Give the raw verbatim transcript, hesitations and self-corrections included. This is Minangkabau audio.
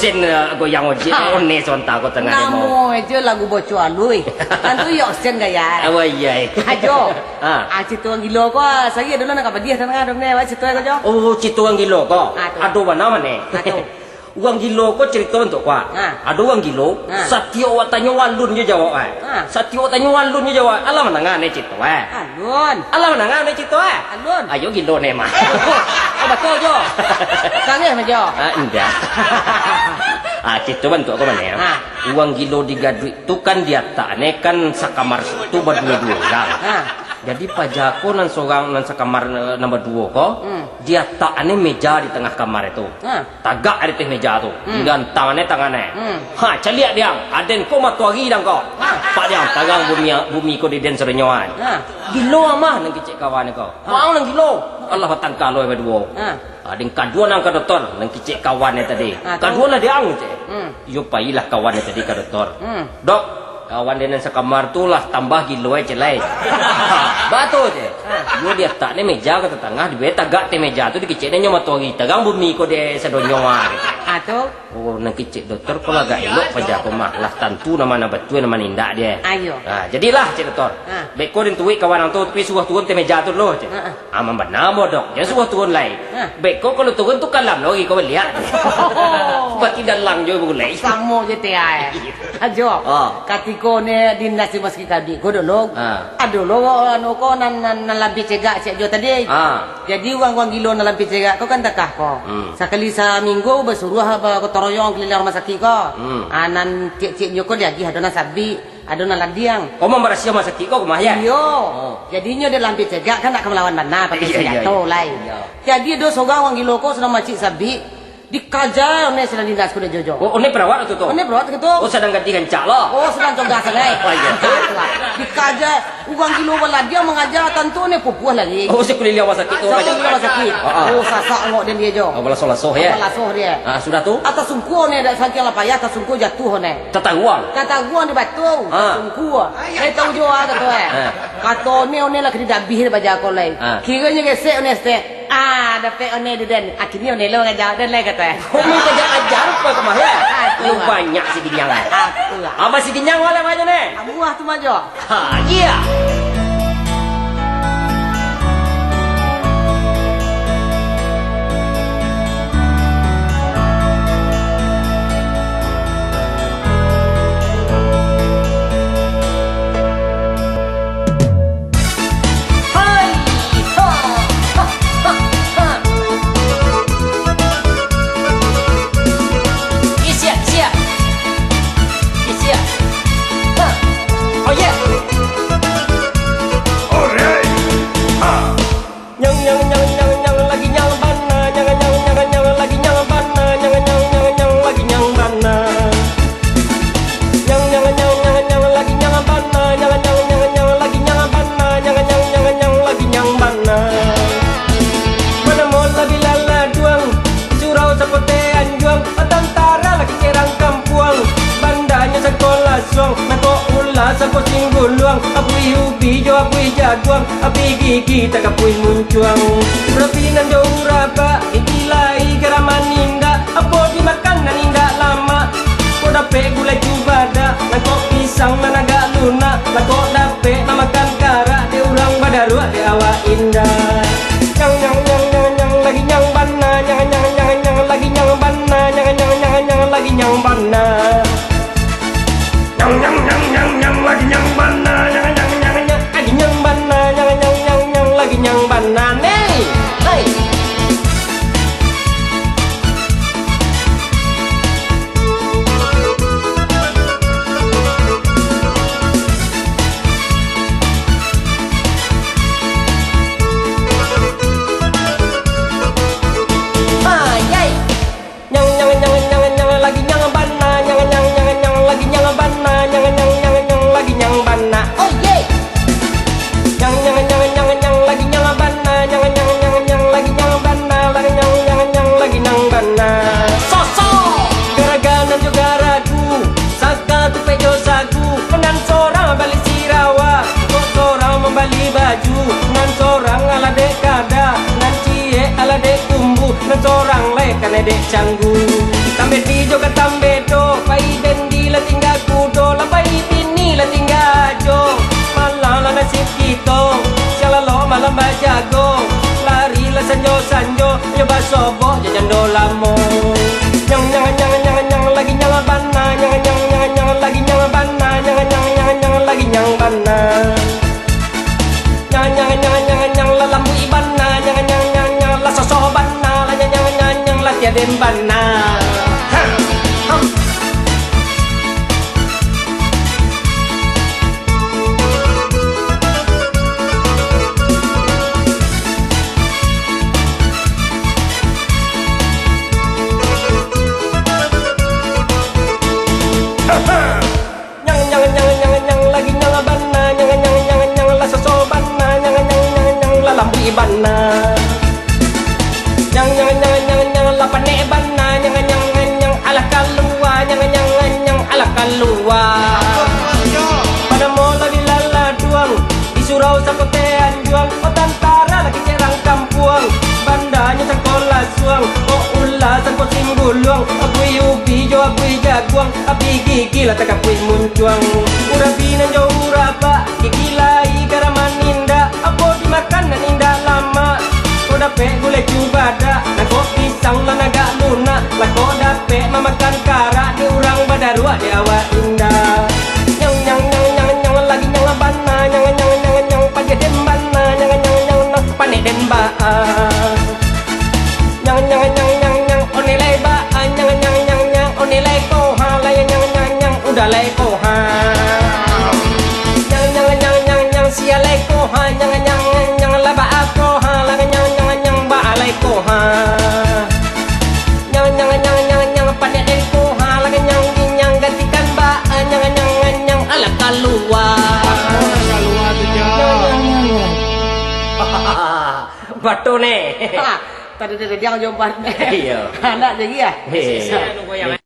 Sen, eh, goyang ojek, Ha. One sontak ko tangah demo. Namo aja lagu Boco Alui. Tantu yo sen gaya. Awak iya, eh. Ajo. Ha. Ah, cito urang gilo ko, ah, sari ado lah nan ka padiah tangah dong ne, awak cito ko jo. Oh, cito urang gilo ko. Ah, tu. Ado bana mane? Ah, tu. Urang gilo ko carito bantuak ko, ah. Ha. Ado urang gilo, Ha. satiok awak tanyo alun jo jawab, eh. Ha. Satiok awak tanyo alun jo jawab. Alah mandanga ne cito, eh. Alun. Alah mandanga ne cito, eh. Alun. Ayo gilo ne mah. Oh, batua jo. Tangih mah jo. Ah, indak. Ah, cito bantuak ko mane? Ha. Urang gilo di gaduik tu kan di atak ne kan sakamar tu baduo-duo urang. Ha. Jadi paja ko nan sorang nan sakamar, eh, nan baduo ko, Hmm. di atak ne meja di tangah kamar tu. Ha. Tagak di ateh meja tu, Hmm. digantang ne tangan ne. Hmm. Ha, caliak diang, aden ko matoari dang ko. Ha. Pak diang, tarang bumi, bumi ko di den sadonyo an. Ha. Gilo amah nan kicek kawan ko. Ha. Wang nan gilo. Alah batangka lo baduo. Ha. Ha, den kaduan ang ka doktor, nan kicek kawan ne tadi. Ha, tu. Kaduan lah diang, cek. Hmm. Iyo pailah kawan ne tadi ka doktor. Hmm. Dok, kawan den nan sakamar tu lah tambah gilo ai, cek lai. Batua, cek. Ha. Iyo di atak ne meja ka tatangah, di tagak ateh meja tu dikicek ne nyo matoari, tarang bumi ko di sadonyo an. Ha, tu. Oh, nan kicek doktor ko lah agak elok paja ko mah. Lah tantu nan ma nan batua, nan ma nan indak deh. Ayo. Ha, jadilah, cek doktor. Ha. Beko den turuik kawan ang tu, tapi suruah turun ateh meja tu dulu, cek. Ha, ha. Aman bana, Dok. Jan suruah turun lai. Ha. Beko kalau turun tu kalam lo, iko baliak. Bati dalang jo bulai. Samo je te ai. Ajo. Ha. Katiko ne dinas di masakik tadi ko dulu. Ha. Ado lo anu ko nan, nan, nan lampia cegak cek jo tadi. Ha. Jadi urang-urang gilo nan lampia cegak ko kan takah ko. Hmm. Sakali saminggu basuruah ba-, gotong royong kaliliang rumah sakik ko. Hmm. Ah, nan ciek-ciek nyo ko diagiah ado nan sabik, ado nan ladiang. Oh, mambarasiah rumah sakik ko, mah, ya? Iyo. Oh. Jadi nyo dek lampia cegak kan nak ka malawan bana pakai Iya, iya, senjato iya. lai. Iya. Jadi ado surang urang gilo ko sadang macik sabik, dikaja one sinan dinas ko dek Jojo. Oh, one perawat tu, tu? One perawat tu. Oh, sadang ganti rancak lah. Oh, sadang tugas lai. Oh, iya. Dikaja, urang gilo baladiang mangaja, tantu one pupuah lagi. Oh, sakuliliang rumah sakik tu, Sakuliliang rumah sakik. Ah, ah. Oh, sasak angok den dia jo. Oh, balasoh-lasoh, ya? Balasoh dia. Ah, sudah tu? Atas sungkuah one, dak saking lah payah, atas sungkuah jatuah one. Tataruang? Tataruang di batu, Ah. atas sungkuah. Lai tahu jo ah, kato eh. Ah. Kato one, one lah kini dabih dek baja ko lai. Ah. Kironyo gesek one stek. Ah, dapek one di den. Akhirnyo one lo ngajawab den lai, kato eh. Umi tajak ajar rupa kemah, ya? Ah, tu Lu lah. banyak si Ginyang, eh. Ah, tu lah. Abah si Ginyang wala banyak, ne? Amuah tu majo. Ha, iya. Hai! Ha! Ha! Ha! Ha! Ih, siap, siap. Ih, siap. Ha! Oh, yeah! Alright! Ha! Nyang, nyang, nyang, nyang, nyang, lagi nyang bana, nyang, nyang, nyang, nyang, lagi nyang bana, nyang, nyang, nyang, nyang, lagi nyang bana. Nyang, nyang, nyang, nyang, nyang, lagi nyang bana, nyang, nyang, nyang, nyang, lagi nyang bana, nyang, nyang, nyang, nyang, lagi nyang bana. Manamo lah bilaladuang, surau sapoteh anjuang, tantara lagi serang kampuang, bandanyo sakolah suang, nangkok ulah sako singguluang, apuih ubi jo apuih jaguang, api gigi takapuih muncuang. Rapi nan jauh rabak, iti lai garaman indak, apo dimakan nan indak lamak. Ko dapek gulai cubadak, nangkok pisang nan agak lunak, lah kok dapek nan makan karak, dek urang badaruak, dek awak indak. Nyang, nyang, nyang, nyang, nyang, lagi nyang bana, nyang, nyang, nyang, lagi nyang bana, nyang, nyang, nyang, nyang, lagi nyang bana. Nyang, nyang, nyang, nyang, nyang, lagi nyang bana, nyang, nyang, nyang, nyang, lagi nyang bana, nyang, nyang, nyang, nyang, lagi nyang bana, ne. Hei. Tang lai kanai dek canggu. Tambedi jo ka tambedo, pai bendi lah tingga kudo, lah pai bini lah tingga ajo. Malang lah nasib kito, siang lalok malam bajago. Lari lah sanjo-sanjo, yo basobok jo jando lamo. Nyang, nyang, nyang, nyang, nyang, lagi nyang bana, nyang, nyang, nyang, nyang, lagi nyang bana, nyang, nyang, nyang, nyang, lagi nyang bana. Nyang, nyang, nyang, nyang, nyang, lah lambuik bana, nyang, nyang, nyang, nyang, lah sosoh bana, lah nyang, nyang, nyang, nyang, lah tiaden bana. Ha, ha. Ha, ha. Nyang, nyang, nyang, nyang, nyang, lagi nyang bana, nyang, nyang, nyang, nyang, lah soso bana, nyang, nyang, nyang, nyang, lah lambuik bana. Nyang, nyang, nyang, nyang, nyang, lah panek bana, nyang, nyang, nyang, nyang, alah kalua, nyang, nyang, nyang, nyang, alah kalua. Panamo lah di laladuang, di surau sakote anjuang, oh tantara lah kecek rang kampuang, bandanyo sangko lasuang, oh ula sangko singguluang, abui ubi jo abui jaguang, abih gigi lah takapuih muncuang. Urabi nan jo urabak, gigi lai garam manindak, apo dimakan nan indak lamak. Ko dapek gulai cubadak, nangkok pisang nan agak lunak, lah ko dapek mamakan karak, di urang badaruak di awak indak. Nyang, nyang, nyang, nyang, nyang, lagi nyang bana, nyang, nyang, nyang, nyang, padiah den bana, nyang, nyang, nyang, nyang, panek den baa. Nyang, nyang, nyang, nyang, nyang, onilai baa, nyang, nyang, nyang, nyang, onilai koha, lah nyang, nyang, nyang, nyang, uda lai koha. Nyang, nyang, nyang, nyang, nyang, sia lai koha, nyang, nyang, nyang, nyang, lah baa koha, lah nyang, nyang, nyang, baa lai koha. Nyang, nyang, nyang, nyang, nyang, panek den koha, lah nyang, nyang, gantikan baa, nyang, nyang, nyang, nyang, alah kalua. Kalua tu, Jo. Nyang, nyang, nyang, nyang. Batua, neh. Ha, tadi, tadi, diang jo ban. Iyo. Anak jadi, ah. Iyo.